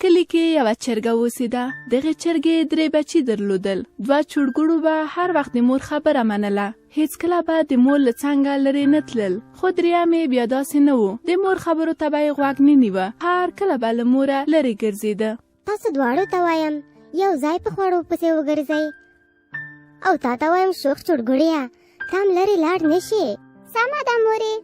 کلي کې یوه چرګه اوسېده. دغې چرګې درې بچي درلودل. دوه چوړګوړو به هر وخت د مور خبره منله. هېڅکله به د مور له څنګه لرې نه تلل. خو درېیم یې بیا داسې نه و. د مور خبرو ته به یې غوږ نه نیوه. هر کله به له موره لرې ګرځېده. تاسو دواړو ته وایم، یو ځای په خوړو پسې وګرځئ. او تا ته وایم شوخ چوړګوړیه، ته هم لرې لاړ نه شې. سمه ده مورې.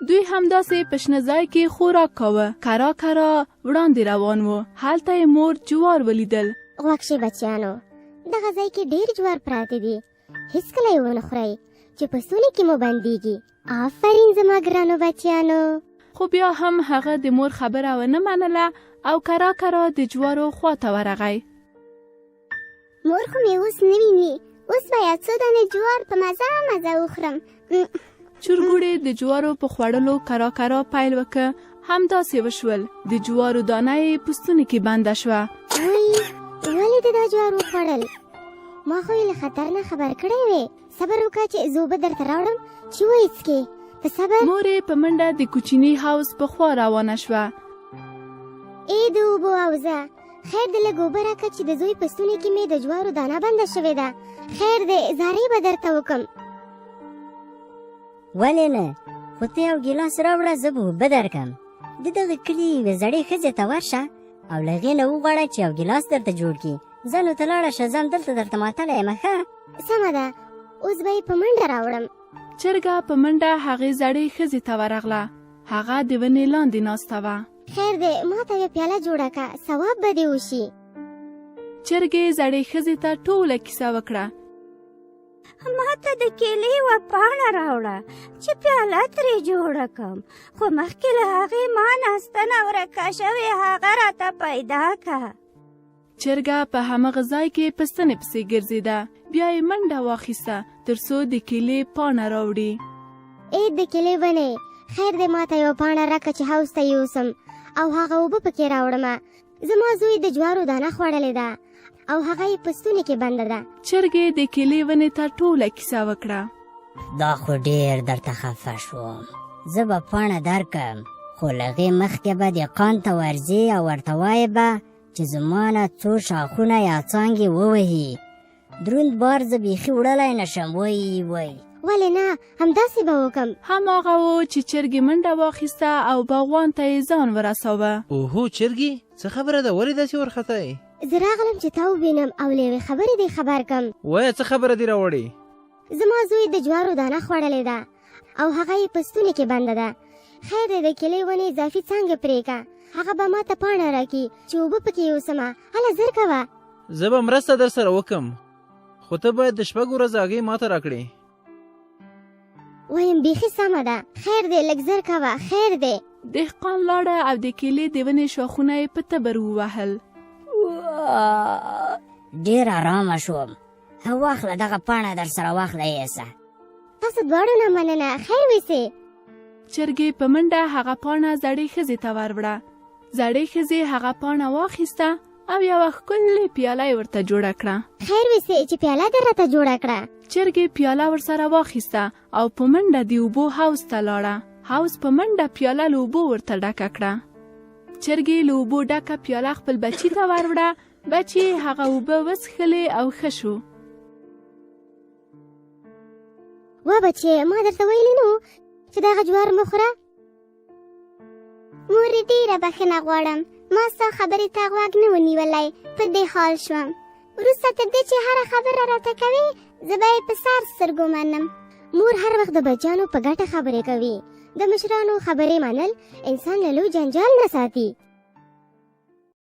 دوی همداسې په شنه ځای کې خوراک کاوه. کرا کرا وړاندې روان وو. هلته یې مور جوار ولیدل. غوږ شئ بچیانو، دغه ځای کې ډېر جوار پراته دي، هېڅکله یې ونه خورئ چې په ستوني کې مو بندیږي. آفرین زما ګرانو بچیانو. خو بیا هم هغه د مور خبره ونه منله او کرا کرا د جوارو خواته ورغی. مور خو مې اوس نه ویني، اوس به یو څو دانې جوار په مزه مزه وخورم. چورګوړي د جوارو په خوړلو کرا کرا پیل وکړ. همداسې وشول، د جوارو دانه یې په ستوني کې بنده شوه. وی، ولې دې دا جوار وخوړل؟ ما خو یې له خطر نه خبر کړی وې. صبر وکړه چې زه اوبه درته راوړم چې ویې څکې. ته صبر. مور یې په منډه د کوچني حوض په خوا روانه شوه. ای د اوبو حوزه، خیر دی لږ اوبه راکړه چې د زوی په ستوني کې مې د جوارو دانه بنده شوې ده. خیر دی، زارۍ به درته وکړم. ولې نه، خو ته یو ګیلاس راوړه، زه به اوبه درکړم. د دغه کلي یوې زړې ښځې ته ورشه او له هغې نه وغواړه چې یو ګیلاس درته جوړ کړي. ځه نو ته لاړه شه، زه همدلته درته معطله یم. ښه سمه ده، اوس به یې په منډه راوړم. چرګه په منډه هغې زړې ښځې ته ورغله. هغه د ونې لاندې ناسته وه. خیر دی، ما ته یوه پیاله جوړه که، ثواب به دې وشي. چرګې زړې ښځې ته ټوله کیسه وکړه. ما ته د کیلې یوه پاڼه راوړه چې پیاله ترې جوړه کړم، خو مخکې له هغې ما نه ستنه ورکه شوې، هغه راته پیدا که. چرګه په همغه ځای کې په ستنې پسې ګرځېده. بیا یې منډه واخیسته تر څو د کیلې پاڼه راوړي. ای د کیلې ونې، خیر دی ما ته یوه پاڼه راکړه چې حوض ته یوسم او هغه اوبه پکې راوړمه. زما زوی د جوارو دانه خوړلې ده او هغه یې په ستوني کې بنده ده. چرګې د کیلې ونې ته ټوله کیسه وکړه. دا خو ډېر درته خفه شوم. زه به پاڼه درکړم، خو له هغې مخکې به دهقان ته ورځې او ورته وایې به چې زما نه څو شاخونه یا څانګې ووهي. دروند بار زه بیخي وړلی نه شم. وای وای. ولې نه، همداسې به وکم. هماغه و چې چرګې منډه واخیسته او باغوان ته یې ځان ورساوه. اوهو چرګې، څه خبره ده، ولې داسې وارخطا یې؟ زه راغلم چې تا ووینم او له یوې خبرې دې خبر کم. وایه، څه خبره دې راوړې؟ زما زوی د جوارو دانه خوړلې ده او هغه یې په ستوني کې بنده ده. خیر دی، د کیلې ونې اضافي څانګې پرې که، هغه به ما ته پاڼه راکړي چې اوبه پکې یوسمه. هله زر کوه. زه به مرسته در سره وکم، خو ته باید د شپږو ورځو هګۍ ماته راکړې. وایم بیخي سمه ده، خیر دی لږ زر کوه، خیر دی. دهقان لاړه او د کیلې د ونې شاخونه یې په تبر ووهل. ډېر ارامه شوم. واخله دغه پاڼه در سره واخله یې سه. تاسو دواړو نه مننه، خیر ویسې. چرګې په منډه هغه پاڼه زړې ښځې ته وروړه. زړې ښځې هغه پاڼه واخیسته او یوه ښکلې پیاله یې ورته جوړه کړه. خیر ویسې چې پیاله دې راته جوړه کړه. چرګې پیاله ورسره واخیسته او په منډه د اوبو حوض ته لاړه. حوض په منډه پیاله له اوبو ورته ډکه کړه. چرګې له اوبو ډکه پیاله خپل بچي ته وروړه. بچي یې هغه اوبه وڅښلې او ښه شو. وا بچې، ما درته ویلي نه وو چې دغه جوار مه خوره؟ مورې ډېره بښنه غواړم، ما ستا خبرې ته غوږ نه و نیولی، په دې حال شوم. وروسته تر دې چې هره خبره راته کوې، زه به یې په سر سترګو منم. مور هر وخت د بچیانو په ګټه خبرې کوي. د مشرانو خبرې منل انسان له لوی جنجال نه ساتي.